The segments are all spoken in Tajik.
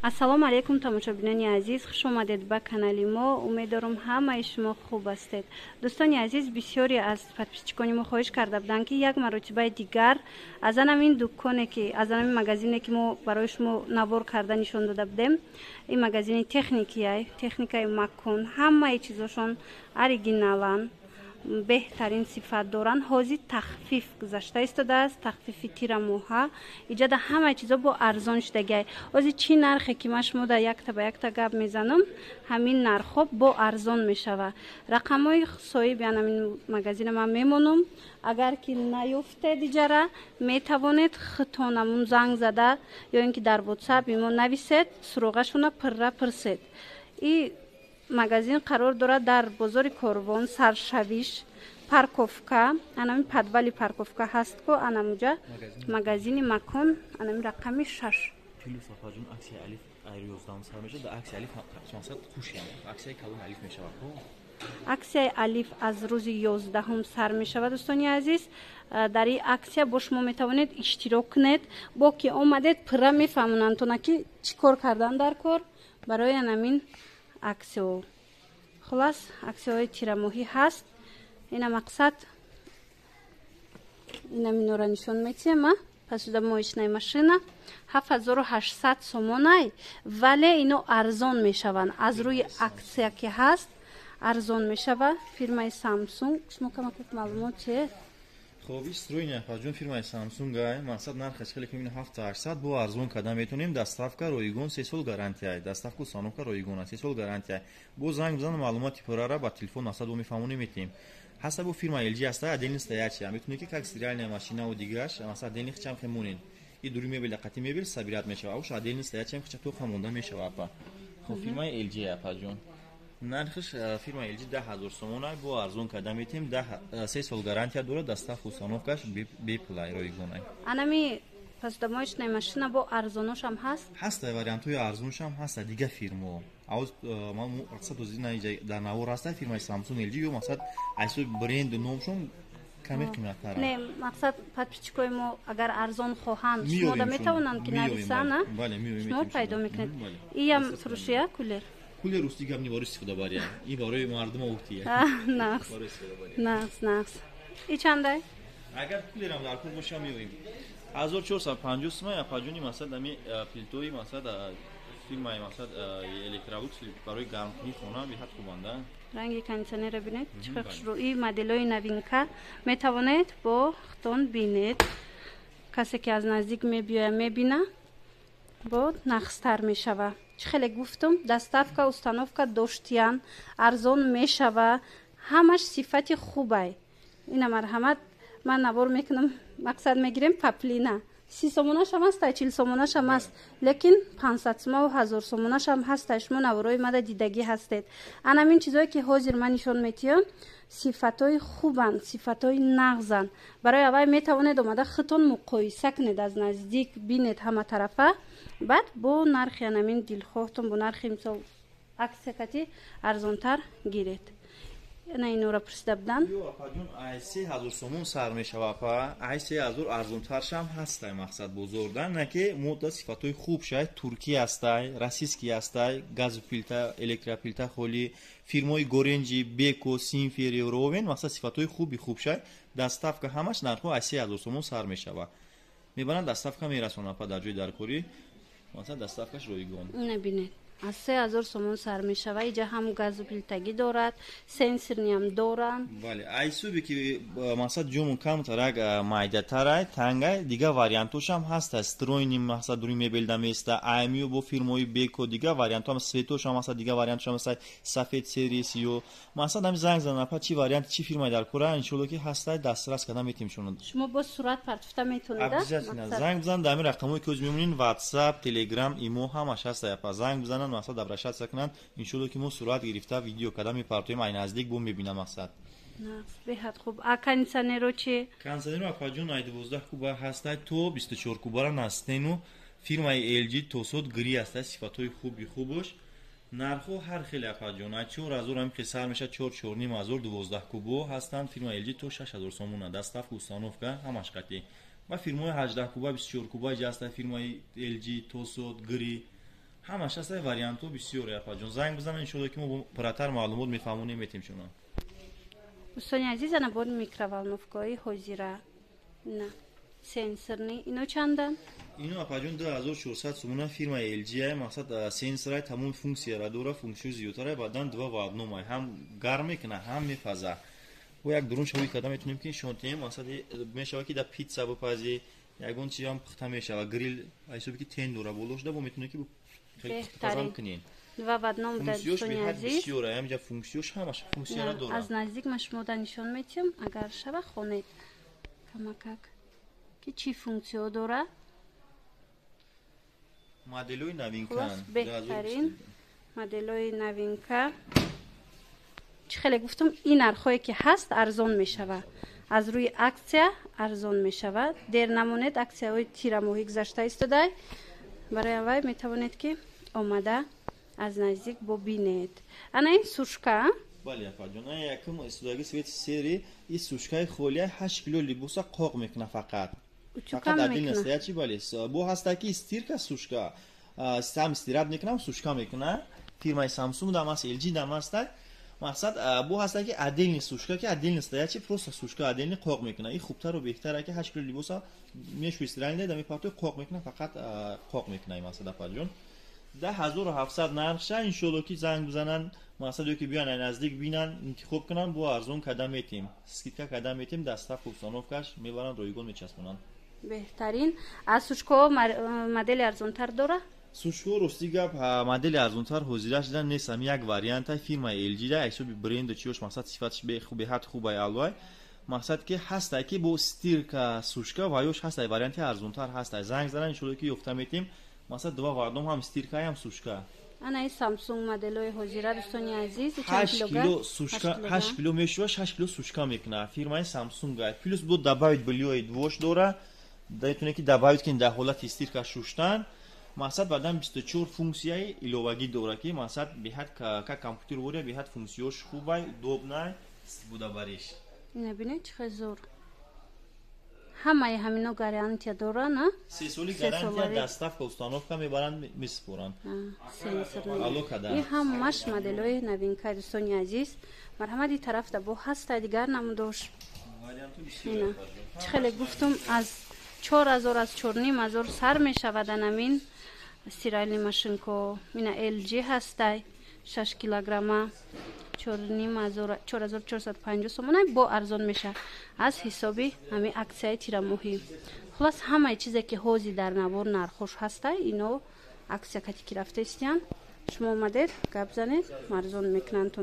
Ассалому алайкум, тамошобинони азиз, хуш омадед ба канали мо. Умед дорам, ҳамаи шумо хуб ҳастед. Дӯстони азиз, бисёре аз подписчикони мо хоҳиш карда буданд, ки як маротибаи дигар аз анамин дуконе, ки аз анамин магазине, ки мо барои шумо навор карда нишон дода будем, ин магазини техникияй, техникаи Макон, ҳамаи чизошон оригиналанд, беҳтарин сифат доранд. Ҳозир тахфиф гузашта истодааст, тахфифи тирамоҳа. Иҷада ҳамаи чизо бо арзон шудагиай. Ҳозир чӣ нархе ки ман шумо дар якта ба якта гап мезанам, ҳамин нархҳо бо арзон мешава. Рақамҳои соҳиби анамин магазина ман мемонам. Агар ки наёфтед иҷара, метавонед худтонамун занг зада ё ин ки дар WhatsApp имо нависед, суроғашона пурра пурсед. И магазин қарор дорад дар бозори Корвон, саршавиш, парковка, анами подвали парковка ҳаст ко, анамуҷа магазини Макон, анами рақами 6. Плюс, апаҷон, аксияи Алиф айр 11-ум сар мешавад. Дар аксияи Алиф мақсад хуш, аксияи калон Алиф мешавад. Аксияи Алиф аз рӯзи 11-ум сар мешавад, дӯстони азиз. Дар ин аксия бо шумо метавонед иштирок кунед. Бо ки омадед, пурра мефаҳмонанд, ки чӣ кор кардан дар кор барои анамин аксио. Хулас, аксияҳои тирамоҳӣ ҳаст. Ина мақсад, ина минора нишон метиҳем. А посудомоечная машина 7800 сомонай, вале ино арзон мешаванд, аз рӯи аксия ки ҳаст, арзон мешава. Фирмаи Самсунг, шумо камакак маълумот че? Хоб, встроенный, апаҷон, фирмаи Самсунг ай. Мақсад, нархаш хеле кам, 7800, бо арзон кардан метавонем. Доставка ройгон, 3 сол гарантия. Доставку, установка ройгон, 3 сол гарантия. Бо занг бизан, маълумоти пуррара ба телефон, мақсад, бо мефаҳмонем, метиҳем. Ҳаста бо фирма LG ҳаста, отдельно стоячая, метавонед ки как стиральная машинаву дигараш, масалан, отдельно хичам хемонед. И дури мебел, қати мебел собирать мешава, уш отдельно стоячая хича тоха монда мешава, апа. Хоб, фирмаи LG, апаҷон, нархш фирма LG 10 000 сомона, бо арзон карда метиҳем, 3 сол гарантия дорад, доставка, установкаш бепулай, ройгонай. Анами посудомоечная машина бо арзоношам ҳаст? Ҳаста, вариантҳои арзоншам ҳаста, дига фирмо. Мақсад, дар навор ҳаста фирмаи Samsung, LG, ё мақсад, айсои бренду номшон каме қиматтар. Не, мақсад, подписчикои мо агар арзон хоҳанд, шумода метавонанд ки нависанд, шумо пайдо мекунед. Иям фурӯшия, кулер? Кулер русти гап не, барои истифодабария, и барои мардума уфтия. Нақс, нақс, нақс. И чандай? Агар кулерам дар кор боша, меоем. 1450 сумай, апаҷони. Масад, ами плитои, масад, фирмаи, мақсад, Электролукс, барои гармкунии хона беҳад хубанда. Ранги кондитсионерро бинед, чӣ хел хушрӯи, моделҳои новинка. Метавонед бо худтон бинед. Касе ки аз наздик мебиёя, мебина, бо нақстар мешава. Чӣ хеле гуфтум, доставка, установка доштиян, арзон мешава, ҳамаш сифати хубай. Ина, марҳамат, ман навор мекунам. Мақсад, мегирем паплина, 30 сомонашам ҳастай, 40 сомонашам ҳаст, лекин 500 сомаву 1000 сомонашам ҳастай. Шумо наворои мада дидагӣ ҳастед. Анамин чизое ки ҳозир ман нишон метиҳам, сифатҳои хубанд, сифатҳои нағзанд. Барои аввал метавонед омада худтон муқоиса кунед, аз наздик бинед ҳама тарафа, баъд бо нархи анамин дилхоҳтон, бо нархи, мисол, аксия кати арзонтар гиред. На, инора пурсида буданд. Ай 3000 сомон сар мешава, апа, ай 3000 арзонтаршам ҳастай. Мақсад, бозорда на ки мода сифатҳои хуб шай, туркӣ ҳастай, российский ҳастай, газплита, электроплита холи, фирмаи Горенҷи, Беко, Синфер, Евроовен, мақсад, сифатҳои хуби хуб шай. Доставка, ҳамаш нархҳо аз 3000 сомон сар мешава. Мебаранд, доставка мерасонанд, апа, дар ҷои даркорӣ, мақсад, доставкаш ройгон. Набинед, аз 3000 сомон сар мешава. Иҷа ҳам газу плитагӣ дорад, сенсорныйам доранд. Бале, айсубе ки, мақсад, ҷумун камтарак майдатарай, тангай, дигар вариантошам ҳаста, встроенный, мақсад, дури мебелда места, аймиё бо фирмаи Беко, дигар вариантҳо, светошам ҳаста, дигар вариантошам ҳаста, сафед, серый, сиё. Мақсад, ҳами занг зан, апа, чи вариант, чи фирмаи дар кора, иншолло ки ҳастай, дастрас карда метем шуно. Шумо боз сурат партофта метавонед? Занг бизан дар ҳамин рақамҳое ки ҳоз мемонин, WhatsApp, Telegram, Имо, ҳамаш ҳастай, апа. Занг бизананд, мақсад, обращаться кунанд, иншолло ки мо сурат гирифта, видео карда мепартоем, ай наздик бо мебинам, мақсад. Беҳад хуб. А кондитсионеро чи? Кондитсионеро, апаҷон, ай 12 куба ҳастай то 24 кубара, настену фирмаи LG, Тосот, Гри ҳастай, сифатҳои хуби хубош. Нархҳо ҳар хеле, апаҷон, ай 4000 ҳам ки сар мешавад, 4-4,5 ҳазор 12 кубо ҳастанд фирмаи LG, то 6000 сомона, доставка, установка ҳамаш қатъӣ. Ва фирмаҳои 18 куба, 24 куба ҷа ҳастай, фирмаи LG, Тосот, Гри. Ҳамаш ҳаста, вариантҳо бисёре, апаҷон. Занг бизанед, иншоалло ки мо пурратар маълумот мефаҳмонем, метем шумо. Дӯстони азиз, ана бо микроволновкаҳои ҳозира на сенсорный, ино чанданд? Ино, апаҷон, 2400 сомона, фирмаи LG. Мақсад, сенсорай, тамоми функсияра дора, функсияи зиёдтара. Баъдан два в одном, ҳам гарм мекуна, ҳам мепаза. Бо як дурун шавӣ карда метавонем ки нишон диҳем. Мақсад, мешава ки да питса бипазӣ, ягон чизам пухта мешава, грил ҳисоби ки тен дора боло шуда, бо метавонем ки хеле пухтапазам кунем. Два в одном. Функсиёш беҳад бисёра, ҳамҷа функсиёш, ҳамаш функсияра дора. Аз наздик ма шумода нишон метиҳам, агар шава хонед камакак ки чӣ функсиё дора. Моделҳои новинка. Беҳтарин моделҳои новинка. Чӣ хеле гуфтам, ин нархҳое ки ҳаст, арзон мешавад, аз рӯи аксия арзон мешавад. Дер намонед, аксияҳои тирамоҳӣ гузашта истодай. Барои аввай метавонед ки омада аз наздик бубинед. Ана ин сушка? Бале, апаҷон, якум истодаги цвет серый. И сушкаи холия, 8 кило либоса қоқ мекуна, фақат отдельно стоячий. Бале, бо ҳаста ки стирка, сушка, сам стирать мекунам, сушка мекуна. Фирмаи Самсунг дам аст, LG дам аста. Мақсад, бо ҳаста ки отдельный сушка, ки отдельно стоячий, просто сушка отдельный қоқ мекуна. И хубтару беҳтара ки 8 кило либоса мешӯи, стиральный да мепартои, қоқ мекуна, фақат қоқ мекуна. И мақсад, апаҷон, 10 700 нархша. Иншолло ки занг бизананд, мақсад, ё ки биён наздик бинанд, интихоб кунанд, бо арзон карда метем, скидка карда метем, доставка, установкаш мебаранд, ройгон мечаспонанд. Беҳтарин. Аз сушкаҳо модели арзонтар дора? Сушко, рости гап, модели арзонтар ҳозира шуда нестам. Як варианта фирмаи LG да, ҳисоби бренду чиёш, мақсад, сифаташ беҳад хубай, аллоай. Мақсад, ки ҳастай ки бо стирка, сушка ва ёш ҳастай, варианти арзонтар ҳастай. Занг зананд, иншолло ки ёфта метем. Мақсад, два в одном, ҳам стирка, ҳам сушка. Ана ин Самсунг, моделҳои ҳозира, дӯстони азиз. 8 кило сушка, 8 кило мешува, 6 кило сушка мекуна. Фирмаи Самсунг, плюс бо добавить бельё двош дора, метавонед ки добавить кунед дар ҳолати стирка, шуштан. Мақсад, баъдан 24 функсияи иловагӣ дора, ки мақсад, беҳад ка компютер вория, беҳад функсияш хубай, удобный истифодабариш. Ина бинед, чӣ хел зур. Ҳамаи ҳамино гарантия дора, на? 3 соли гарантия, доставка, установка, мебаранд, месупоранд. Ин ҳамаш моделҳои новинка. Дӯстони азиз, марҳамат, ин тарафта бо ҳаста дигар намудош. Чӣ хеле гуфтум, аз 4000, аз 4500 сар мешавад анамин стиральный машинко. Ина LG ҳастай, 6 килограмма, 4450 сомона, бо арзон мешавад аз ҳисоби ҳамин аксияи тирамоҳӣ. Хулас, ҳамаи чизе ки ҳозир дар навор нархош ҳастай, ино аксия кати ки рафта истиян. Шумо омадед, гап занед, арзон мекунанд.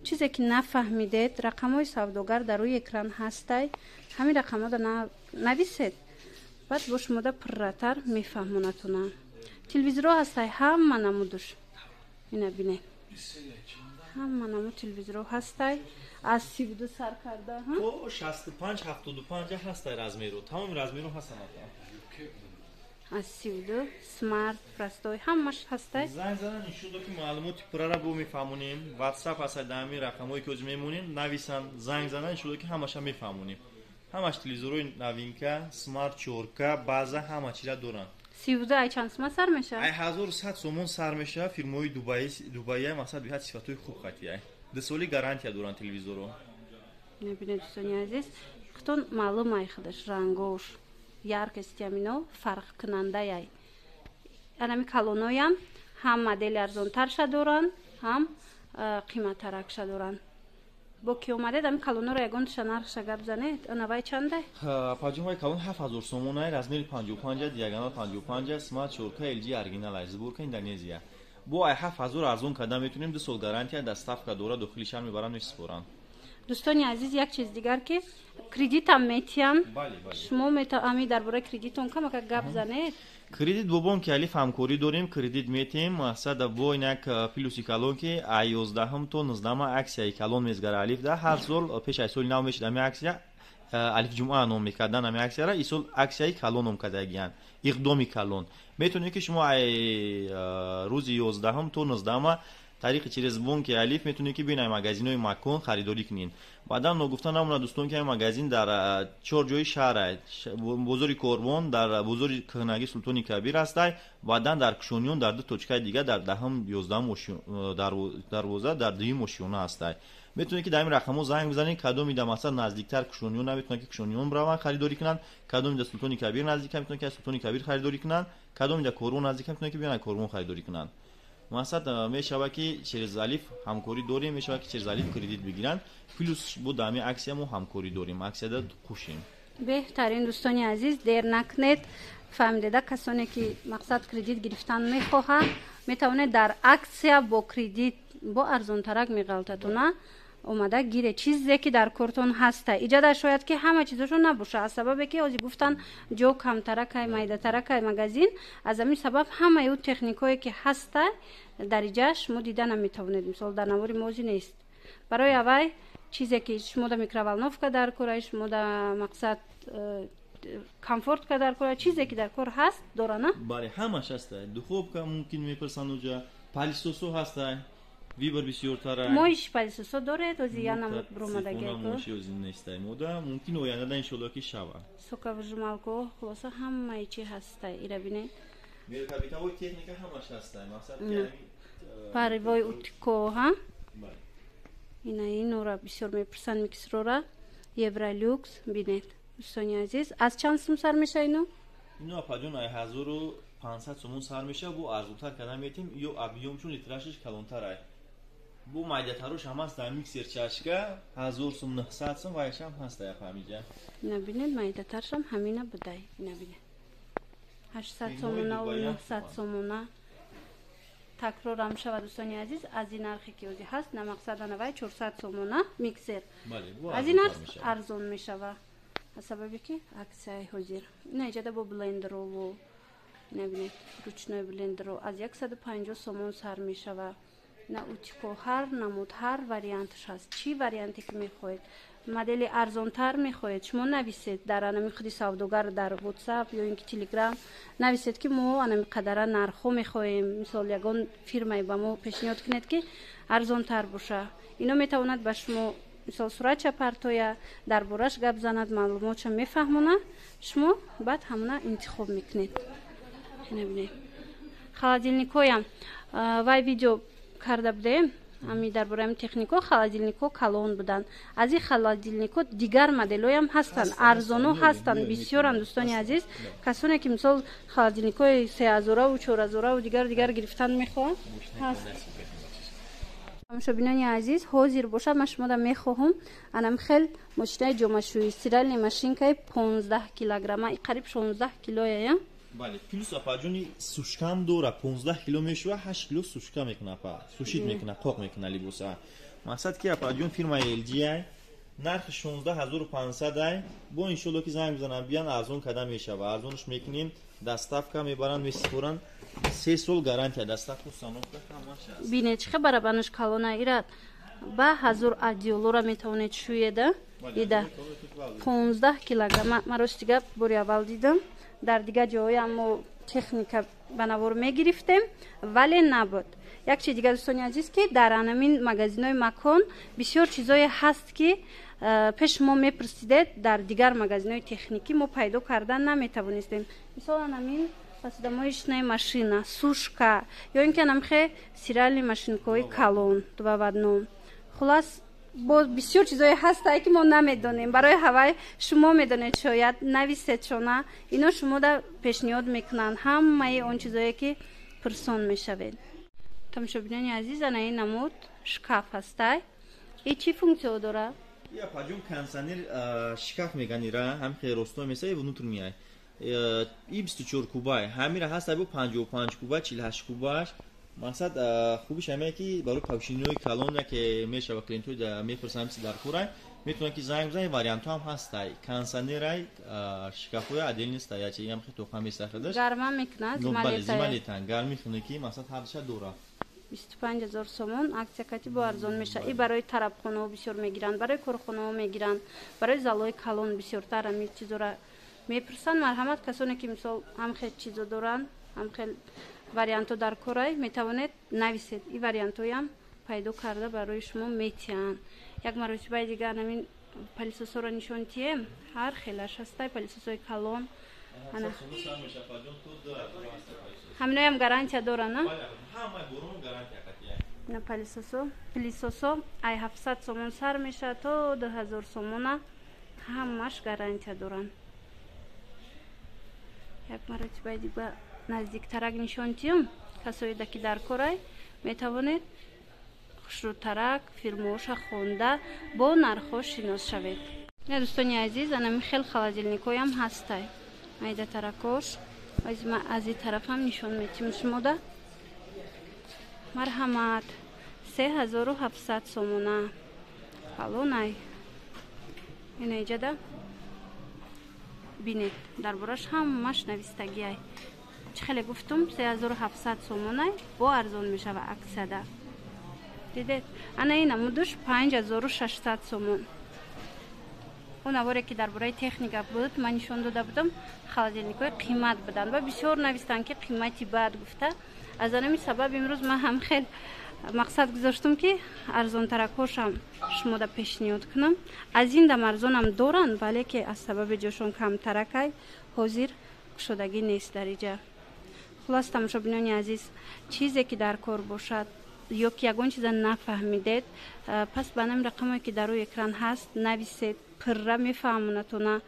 Чизе ки нафаҳмидед, рақамҳои савдогар дар рӯи экран ҳастай, ҳамин рақамҳоро нависед, баъд бо шумода пурратар мефаҳмонатона. Телевизорҳо ҳастай, ҳама намудуш. Ина бинед, ҳама намуд телевизорҳо ҳастай, аз 32 сар карда. То 65, 75 ҳастай размеру, тамоми размеру ҳастанд. Аз 32, смарт, простой, ҳамаш ҳастай. Занг занан, иншолло ки маълумоти пуррара бо мефаҳмонем. Ватсап ҳастай, дар ҳамин рақамҳое ки ҳозир мемонем, нависанд, занг занан, иншолло ки ҳамаша мефаҳмонем. Ҳамаш телевизорҳои новинка, смарт, чорка, база, ҳама чиза доранд. 32 ай чанд сума сар мешавад? Ай 1100 сомон сар мешавад. Фирмаҳои дубаия, мақсад, беҳад сифатҳои хуб хатия, 2 соли гарантия доранд телевизорро. Мебинед, дӯстони азиз, худтон маълум ай, худаш рангош яркости амино фарқкунандаяй. Анами калоноям ҳам модели арзонтарша доранд, ҳам қиматтаракша доранд. Бо ки омадед, ами калоноро ягонташа нархша гап занед. Анавай чанда? Паҷумаи калон 7000 сомонай, размери 55, диагонал 55, смарт, чорка, LG, оригинал, сборка Индонезия. Бо ай 7000 арзон карда метавонем, 2 сол гарантия, доставка дора, дохили шаҳр мебаранд, месупоранд. Дӯстони азиз, як чиз дигар, ки кредитам метиҳам. Шумо ами дар бораи кредитон камака гап занед. Кредит бо бонки Алиф ҳамкорӣ дорем, кредит метиҳем. Мақсад, бо инак плюси калон, ки ай 11-ум то 19-ма аксияи калон мезгара Алиф да. Ҳар сол пеш аз соли нав мешид ами аксия, Алиф ҷумъа ном мекардан ами аксияра. Ин сол аксияи калон ном кардагиянд, иқдоми калон. Метавонед ки шумо ай рӯзи 11-ум то 19-ма Тариқи через бонки Алиф метавонед, ки биёед магазинҳои Макон харидорӣ кунед. Баъдан ногуфта намонад, дӯстон, ки ҳамин магазин дар чор ҷои шаҳр, бозори Корвон, дар бозори кӯҳнагӣ Султони Кабир ҳастай, баъдан дар Кушониён дар ду точкаи дигар, дар даҳум, 11-ум дарвоза, дар дуюм ошиёна ҳастай. Метавонед, ки дар ҳамин рақамҳо занг бизанед. Кадоми да мақсад наздиктар Кушониён, наметавонад, ки Кушониён бираванд харидорӣ кунанд, кадоми да Султони Кабир наздик, метавонад, ки аз Султони Кабир харидорӣ кунанд, кадоми да Корвон наздик, метавонад, ки биёянд Корвон харидорӣ кунанд. Мақсад, мешавад, ки через Алиф ҳамкорӣ дорем, мешавад, ки через Алиф кредит бигиранд. Плюс бо дар ҳамин аксия мо ҳамкорӣ дорем, аксияда хушем. Беҳтарин. Дӯстони азиз, дер накунед, фаҳмидеда, касоне ки мақсад кредит гирифтан мехоҳанд, метавонед дар аксия бо кредит бо арзонтарак меғалтатуна омада гире чизе ки дар кортон ҳаста. Иҷада шояд, ки ҳама чизошон набоша, аз сабабе ки ҳозир гуфтан, ҷо камтаракай, майдатаракай магазин. Аз ҳамин сабаб ҳамаи ӯ техникое ки ҳаста, дар иҷа шумо дида наметавонед. Мисол, дар навори мози нест. Барои аввай чизе ки шумо да микроволновка дар кора, шумо да мақсад конфорка дар кора, чизе ки дар кор ҳаст, дорана. Бале, ҳамаш ҳаста. Духовка мумкин мепурсанд, уҷа пылесосо ҳаста, выбор бисёртара. Моющий пылесосо доред? Ози я намуд бромадагико. Моющий ози нестай мода, мумкин ояндада, иншолло, ки шава. Соковыжималко, хулоса, ҳамаи чи ҳаста. Ира бинед. Мелкобытовой техника ҳамаш ҳаста, мақсад. Паровой утюго ҳа, ина инора бисёр мепурсанд, миксерора Евролюкс. Бинед, дӯстони азиз, аз чанд сум сар меша ино? Ино, апаҷон, ай 1500 сомон сар меша, бо арзонтар карда метем. Ё объём, чун литрашаш калонтар, бу майдатарош ҳам ҳаст. Дар миксер чашка 1000 сум, 900 сум, вайшам ҳаст ҳамиҷа. Ина бинед, майдатаршам ҳамина будай. Ина бинед, 800 сомонаву 900 сомона. Такрорам шавад, дӯстони азиз, аз ин нархе ки ози ҳаст, на мақсада навай 400 сомона миксер, аз ин нарх арзон мешава, аз сабабе ки аксияи ҳозир. Ина иҷада бо блендерову, ина бинед, ручной блендеро аз 150 сомон сар мешава. На утюго ҳар намуд, ҳар варианташ ҳаст. Чӣ варианте ки мехоҳед, модели арзонтар мехоҳед, шумо нависед дар анами худи савдогар дар WhatsApp ё ин ки Телеграм, нависед, ки мо анами қадара нархҳо мехоҳем. Мисол, ягон фирмае ба мо пешниҳод кунед, ки арзонтар боша. Ино метавонад ба шумо, мисол, суратча партоя, дар бораш гап занад, маълумотша мефаҳмона, шумо баъд ҳамона интихоб мекунед. Бинед, холодильникҳоям вай видео карда будем ами дар бораи технико, холодильникҳо калон буданд. Аз ин холодильникҳо дигар моделҳоям ҳастанд, арзоно ҳастанд, бисёрам. Дӯстони азиз, касоне ки, мисол, холодильникҳои сеҳазораву чорҳазораву дигар дигар гирифтан мехоҳанд, ҳаст. Тамошобинони азиз, ҳозир бошад, ман шумода мехоҳам анам хел мошинаи ҷомашӯӣ, стиральный машинкаи 15 килограмма, қариб 16 килояя. Бале, плюс, апаҷони, сушкам дора, 15 кило мешава, 8 кило сушка мекуна, апа, сушить мекуна, қоқ мекуна либоса. Мақсад ки, апаҷон, фирмаи LG, нархи 16 500 ай. Бо иншолло, ки занг бизанам, биян, арзон карда мешава, арзонш мекунем, доставка мебаранд, месипоранд, 3 сол гарантия, доставку, установка ҳамаш аст. Бинед, чӣ хел барабанаш калона. Ира ба ҳазор одеялора метавонед шӯеда. Ида 15 килограмма. Ман рости гап бори аввал дидам. Дар дигар ҷоҳоям мо техника ба навор мегирифтем, вале набуд. Як чи дигар, дӯстони азиз, ки дар анамин магазинҳои Макон бисёр чизое ҳаст, ки пеш мо мепурсидед, дар дигар магазинҳои техникӣ мо пайдо кардан наметавонистем. Мисол, анамин посудомоечная машина, сушка ё ин ки анамхе стиральный машинкаҳои калон, два в одном. Хулас, боз бисёр чизое ҳастае, ки мо намедонем. Барои ҳавай шумо медонед, шояд, нависед шона, ино шумода пешниҳод мекунанд ҳамаи он чизое, ки пурсон мешавед. Тамошобинони азиз, ана ин намуд шкаф ҳастай. И чӣ функсио дорад? Я, паҷон, кондиционер шкаф меганира, ҳам хеле росто меса, внутр меяй. И 24 кубай ҳамира ҳаст, бо 55 куба, 48 кубаш. Мақсад, хубиш ҳамае, ки барои павшиниҳои калон, яке мешава, клиентҳои мепурсанд, ҳамси дар курай, метавонад, ки занг бизанед. Вариантҳо ҳам ҳастай, кондиционерай, шкафҳои отдельно стоячий, ям хе тоқа месахадаш. Гарма мекунад? Бале, зима, лето гарми хунукӣ, мақсад, ҳардуша дора. 25 000 сомон, аксия кати бо арзон мешавад. И барои тарабхонаҳо бисёр мегиранд, барои корхонаҳо мегиранд, барои залҳои калон бисёртар ҳамин чизора мепурсанд. Марҳамат, касоне ки, мисол, ҳам хел чизо доранд, ҳам хел Вариантҳо дар корай, метавонед нависед, и вариантҳоям пайдо карда барои шумо метиҳанд. Як маротибаи дигар ҳамин пылесосҳоро нишон тием. Ҳар хелаш ҳастай, пылесосҳои калон. Ҳаминоям гарантия дора, на? На, пылесосо ай 700 сомон сар мешавад то 2000 сомона, ҳамаш гарантия доранд. Як маротибаи дига наздиктарак нишон тиём. Касоеда ки дар корай, метавонед хушрӯтарак фирмаоша хонда, бо нархҳо шинос шавед. На, дӯстони азиз, анами хел холодильникҳоям ҳастай, майдатаракош. Аз ин тарафам нишон метиҳем шумода. Марҳамат, 3700 сомона, калонай. Ина иҷада бинед, дар бораш ҳамаш навистагиай. Чӣ хеле гуфтум, 3700 сомонай, бо арзон мешава аксияда. Дидед, ана ин намудуш 5600 сомон. Он наворе ки дар бораи техника буд, ман нишон дода будам, холодильникҳои қимат буданд ва бисёр навистанд, ки қимати бад гуфта. Аз анами сабаб имрӯз ман ҳам хел мақсад гузоштум, ки арзонтаракҳошам шумода пешниҳод кунам. Аз ин дам арзонам доранд, вале ки аз сабаби ҷошон камтаракай, ҳозир кушодагӣ нест дар иҷа. Хулос, тамошобинони азиз, чизе ки дар кор бошад ё ки ягон чиза нафаҳмидед, пас ба ҳамин рақамое ки дар рӯи экран ҳаст, нависед, пурра мефаҳмонатона.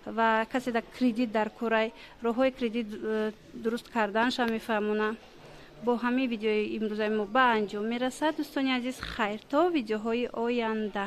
Ва касе да кредит дар корай, роҳҳои кредит дуруст карданша мефаҳмона. Бо ҳамин видеои имрӯзаи мо ба анҷом мерасад. Дӯстони азиз, хайр, то видеоҳои оянда.